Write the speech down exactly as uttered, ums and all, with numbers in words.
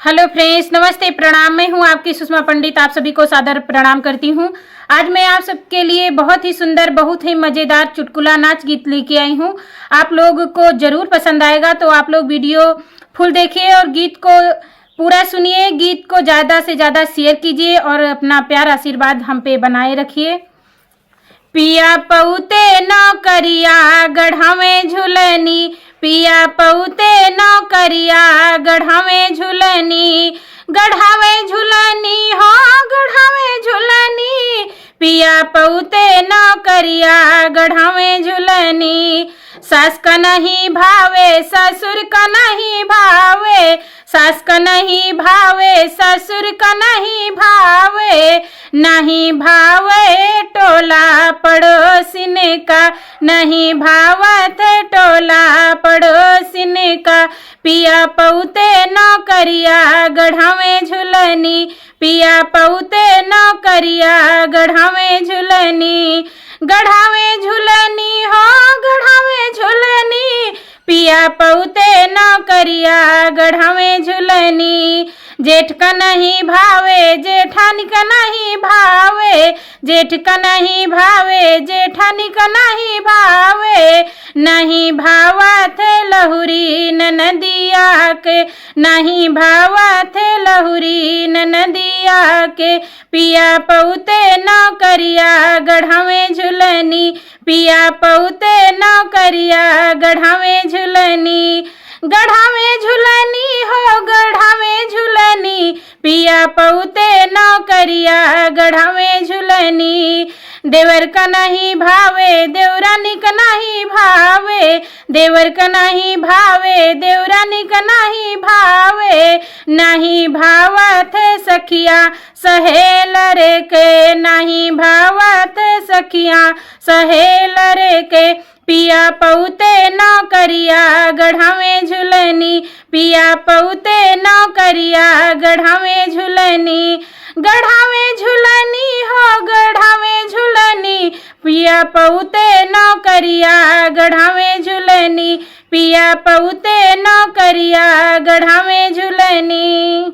हेलो फ्रेंड्स, नमस्ते, प्रणाम। मैं हूं आपकी सुषमा पंडित, आप सभी को सादर प्रणाम करती हूं। आज मैं आप सबके लिए बहुत ही सुंदर, बहुत ही मज़ेदार चुटकुला नाच गीत लेके आई हूं। आप लोग को ज़रूर पसंद आएगा, तो आप लोग वीडियो फुल देखिए और गीत को पूरा सुनिए। गीत को ज़्यादा से ज़्यादा शेयर कीजिए और अपना प्यार आशीर्वाद हम पे बनाए रखिए। पिया पौते नौकरिया गढ़ावे झुलनी, पिया पौते नौकरिया गढ़ावे झुलनी, गढ़ावे झुलनी हो, गढ़ावे झुलनी। पिया पौते नौकरिया गढ़ावे झुलनी। सास का नहीं भावे, ससुर का नहीं भावे, सास का नहीं भावे, ससुर का नहीं भावे, नहीं भावे टोला पड़ोसिन का, नहीं भावत टोला पड़ोसिन का। पिया पौते नौकरिया गढ़ावे झुलनी, पिया पौते नौकरिया गढ़ावे झुलनी, गढ़ावे झुलनी हो, गढ़ावे झुलनी। पिया पौते नौकरिया गढ़ावे झुलनी। जेठ का नहीं भावे, जेठानी का नहीं भावे, जेठ का नहीं भावे, जेठानी का नहीं भावे। नहीं भावत लहुरी ननदिया के, नहीं भावत लहुरी ननदिया के। पिया पौते नौकरिया गढ़ावे झुलनी, पिया पौते नौकरिया गढ़ावे झुलनी, गढ़ावे झुलनी हो, गढ़ावे झुलनी। पिया पौते नौकरिया गढ़ावे झुलनी। देवर का नहीं भावे, देवरानी का नहीं भावे, देवर का नहीं भावे, देवरानी का नहीं भावे। नहीं भावत सखिया सहेलर के, नहीं भावत सखिया सहेलर के। पिया पौते नौकरिया गढ़ावे झुलनी, पिया पौते नौकरिया गढ़ावे झुलनी, गढ़ावे झुलनी हो, गढ़ावे झुलनी। पिया पौते नौकरिया गढ़ावे झुलनी, पिया पौते नौकरिया गढ़ावे झुलनी।